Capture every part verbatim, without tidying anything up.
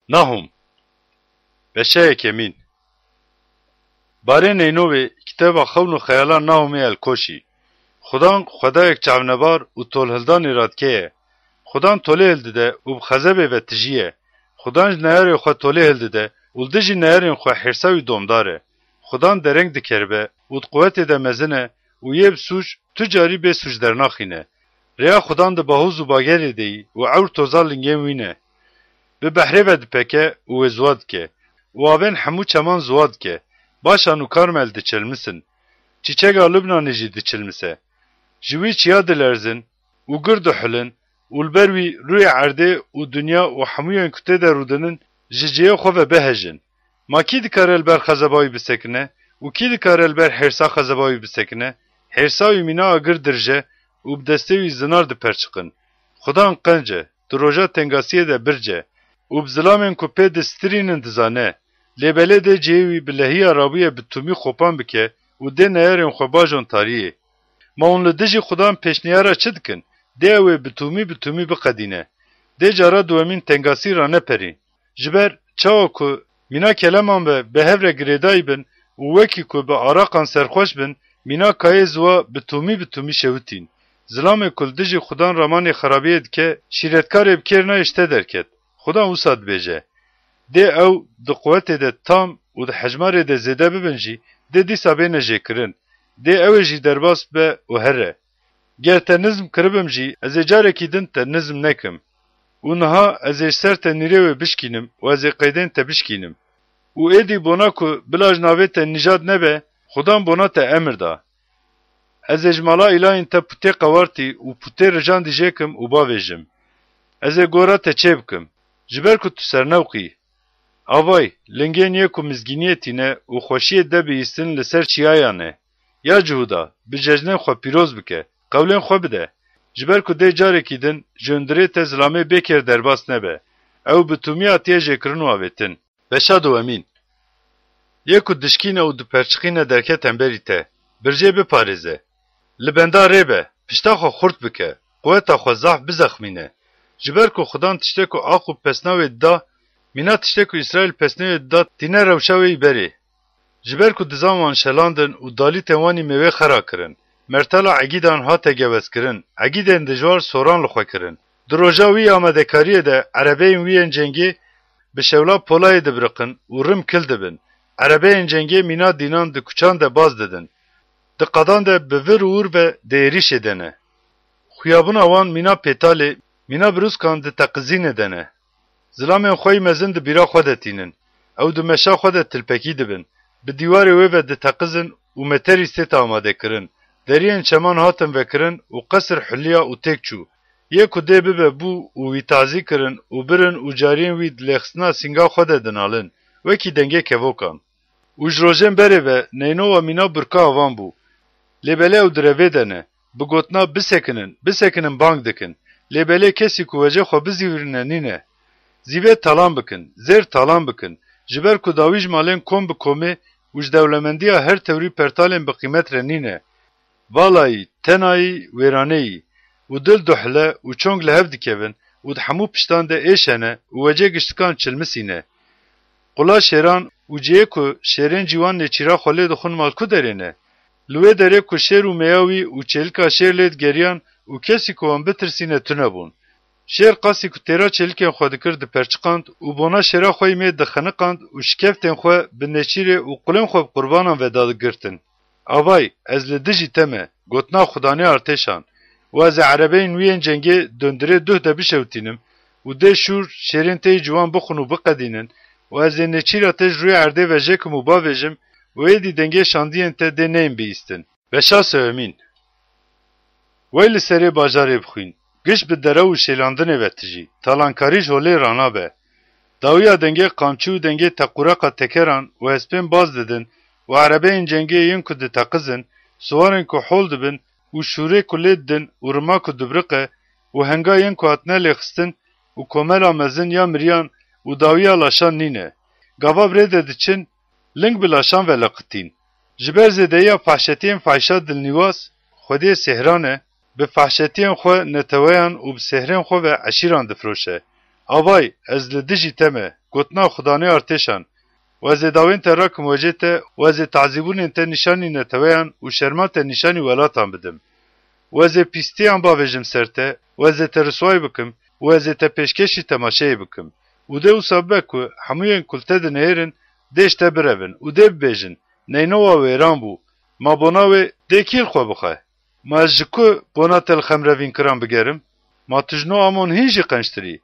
Nahum. Beşa yekemîn. Barê Neynovê, kitêba xewn û xeyalan Nahumê Elkoşî. Xudan xwedayek çavnebar û tolhildanê radikeye. Xudan tolê hildide û bi xezebê ve tijî ye. Xudan ji neyarê xwe tolê hildide û li dijî neyarên xwe hêrsa wî domdar e. Xudan dereng dikeribe û di quwetê de mezin e û yê bi sûc tu carî bê sûc dernaxîne. Rêya Xudan di bahoz û bagerê de yî û ewr toza lingên wî ne. Bi behrê ve dipeke û wê ziwa dike û avên hemû çeman ziwa dike. Başan û Karmel diçilmisin. Çîçega Lubnanê jî diçilmise. Ji wî çiya dilerzin û gir dihulin û li ber wî rûyê erdê û dinya û hemûyên ku tê de rûdinin ji cihê xwe ve bihejin. Ma kî dikare li ber xezeba wî bisekine û kî dikare li ber hêrsa xezeba wî bisekine? Hêrsa wî mîna agir dirije û bi destê wî zinar diperçiqin. Xudan qenc e, di roja tengasiyê de birc e û bi zilamên ku pê distirînin dizane. Lê belê dê cihê wî bi lehiya rabûyê bi tûmî xopan bike û dê neyarên xwe bajon tariyê. Ma hûn li dijî Xudan pêşniyara çi dikin? Dê ew ê bi tûmî bi tûmî biqedîne. Dê cara duwemîn tengasî raneperîn. Ji ber çawa ku mîna keleman ve bi hev re girêdayî bin û wekî ku bi araqan serxweş bin, mîna kayê ziwa bi tûmî bi tûmî şewitîn. Zilamê ku li dijî Xudan ramanê xerabiyê dike, şîretkarê bi kêr nayê ji te derket. Xudan wisa dibêje. Dê ew di quwetê de tam û di hejmarê de zêde bibin jî, dê dîsa bêne jêkirin. Dê ew ê jî derbas be û here. Ger te nizm kiribim jî, ez ê carekî din te nizm nekim. Û niha ez ê ji ser te nîrê wê bişkînim û ez ê qeydên te bişkînim. Û êdî bona ku bila ji navê te nîjad nebe, Xudan bona te emir da. Ez ê ji mala îlahên te pûtê qewartî û pûtê rijandî jêkim û bavêjim. Ez ê gora te çêbikim, ji ber ku tu sernewqî. Avay, lingên yê ku mizgîniyê tîne û xweşiyê de bihîstin li ser çiyayan e. Ya Cihûda, bi cejnên xwe pîroz bike, qewlên xwe bide. Ji ber ku dê carekî din ji hundirê te zilamê bê kêr derbas nebe. Ew bi tûmî hatiye jêkirin û avêtin. Beşa duwemîn. Yê ku dişkîne û diperçiqîne derke temberî te, bircê biparêze. Li benda rê be, pişta xwe xurt bike, quweta xwe zaf bizexmîne. Ji ber ku Xudan tiştê ku aq û pesna wê dida, mîna tiştê ku Îsraîl pesnê wê dida tîne rewşa wê yî berê. Ji ber ku dizan wan şelandin û dalîtên wan î mêwê xera kirin, mertala egîdan hate gewezkirin, egîdên dijwar soran li xwe kirin. Di roja wî amadekariyê de erebeyên wî yên cengê bi şewla polayê dibiriqin û rim kil dibin. Erebeyên cengê mîna dînan di kuçan de baz didin. Di qadan de bi vir û wir ve di êrîşê de ne. Xuyabûna wan mîna pêtalê, mîna birûskan di teqizînê de ne. Zilamên xwe yî mezin di bîra xwe de tînin. Ew di meşa xwe de tilpekî dibin. Bi dîwarê wê ve diteqizin û meterî stête amadekirin. Deriyên çeman hatin vekirin û qesir huliya û têk çû. Yê ku dê bibe bû û wî tazî kirin û birin û cariyên wî di lêxistina sînga xwe de dinalin, wekî dengê kevokan. Û ji rojên berê ve Neynova mîna burka avan bû. Lê belê ew di revê de ne. Bi gotina "Bisekinin, bisekinin" bang dikin. Lê belê kesî ku wecê xwe bizîvirîne nîne. Zîvê talan bikin, zêr talan bikin. Ji ber ku dawî ji malên kom bi komê û ji dewlemendiya her tewrî pertalên bi qîmet re nîne. Valayî, tenayî, wêraneyî û dil duhile û çong li hev dikevin û di hemû piştan de êş hene û wecê giştikan çilmisîne. Qula şêran û cihê ku şêrên cîwan nêçîra xwe lê dixwin mal ku derê ne? Li wê derê ku şêr û meya wî û çêlika şêr lê digeriyan û kesî ku wan bitirsîne tune bûn. Şêr qasî ku têra çêlikên xwe dikir diperçiqand û bona şêra xwe yî mê dixeniqand û şikeftên xwe bi nêçîrê û qulên xwe bi qurbanan ve dadigirtin. Avay, ez li dijî te me, gotina Xudanê artêşan, û ez ê erebeyên wî yên cengê di hundirê duh de bişewtînim û dê şûr şêrên te yî ciwan bixwin û biqedînin û ez ê nêçîra te ji rûyê erdê vejêkim û bavêjim û êdî dengê şandiyên te dê neyên bihîstin. Beşa sêwemîn. Wey li serê bajarê bixwîn, giş bi derew û şêlandinê ve tijî, talankarî ji holê ranabe. Dawiya dengê qamçî û dengê teqûreqa tekeran û hespên baz didin û erebeyên cengê yên ku diteqizin, siwarên ku hol dibin û şûrê ku lê didin û rima ku dibiriqe û henga yên ku hatine lêxistin û komela mezin ya miriyan û dawiya laşan nîne. Gava bi rê de diçin, ling bi laşan ve leqitîn. Ji ber zêdeyiya fahşetiyên fahîşa dilnîwas, xwediyê sêhran e, bi fahşetiyên xwe neteweyan û bi sêhrên xwe ve eşîran difiroşe. Avay, ez li dijî te me, gotina xudanê artêşan. Û ez ê dawên te rakim wecê te û ez ê tazîbûnên te nîşanî neteweyan û şerma te nîşanî welatan bidim. Û ez ê pîstiyan bavêjim ser te û ez ê te risway bikim û ez ê te pêşkêşî temaşeyê bikim. Û dê wisa bibe ku hemûyên ku li te dinihêrin dê ji te birevin û dê bibêjin, Neynowa wêran bû, ma bona wê dê kî li xwe bixe? Ma ez ji ku bona te li xemrevînkiran bigerim? Ma tu ji no Amon hîn jî qençtir î?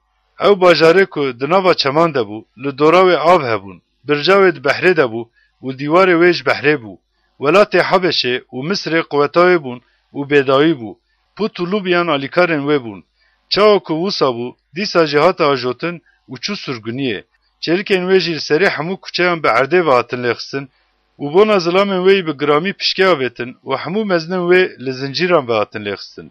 Ew bajarê ku di nava çeman de bû, li dora wê av hebûn, birca wê di behrê de bû û dîwarê wê ji behrê bû. Welatê Habeşê û Misirê quweta wê bûn û bêdawî bû. Pût û Lûbyan alîkarên wê bûn. Çawa ku wisa bû, dîsa jî hate ajotin û çû surguniyê. Çêlikên wê jî li serê hemû kuçeyan bi erdê ve hatin lêxistin û bona zilamên wê yî bi giramî pişkê avêtin û hemû mezinên wê li zincîran ve hatin lêxistin.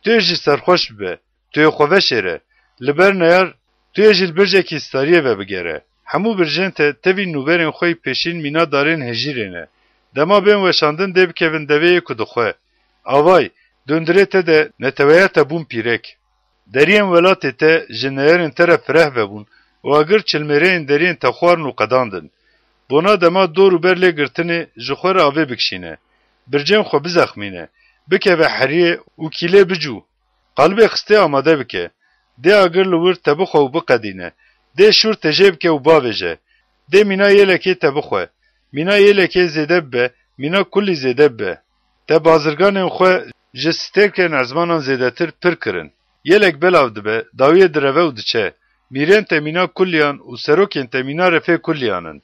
Tu yê jî serxweş bibe, tu yê xwe veşêre. Li ber neyar, tu yê jî li bircekî stariyê ve bigere. Hemû bircên te tevî nûberên xwe yî pêşîn mîna darên hejîrê ne. Dema bên weşandin dê bikevin devê yê ku dixwe. Avay, dundirê te de neteweya te bûn pîrek. Deriyên welatê te ji neyarên te re fireh vebûn û agir çilmêreyên deriyên te xwarin û qedandin. Bona dema dor û ber lê girtinê ji xwe re avê bikişîne. Bircên xwe bizexmîne. Bikeve heriyê û kîlê bicû. Qalibê xistê amade bike. Dê agir li wir te bixwe û biqedîne. Dê şûr te jê bike û bavêje. Dê mîna yêlekê te bixwe. Mîna yêlekê zêde bibe, mîna kulî zêde bibe. Te bazirganên xwe ji stêrkên ezmanan zêdetir pir kirin. Yêlek belav dibe, dawiyê direve û diçe. Mîrên te mîna kuliyan û serokên te mîna refê kuliyan in.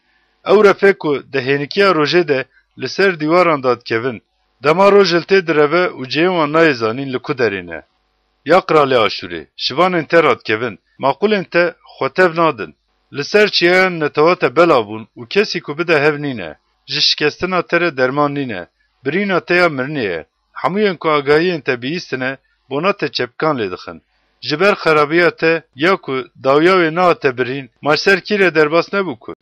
Ew refê ku di hênikiya rojê de li ser dîwaran dadikevin. Dema roj li tê direve û cihên wan nayê zanîn li ku derê ne. Ya qralê Aşûrê, şivanên te radikevin, maqûlên te xwe tev nadin. Li ser çiyayan netewa te belav bûn û kesî ku bide hev nîne. Ji şikestina te re derman nîne. Birîna te ya mirinê ye. Hemûyên ku agahiyên te bihîstine, bona te çepikan lê dixin. Ji ber xerabiya te ya ku dawiya wê nehate birîn, ma ji ser kî re derbas nebû ku?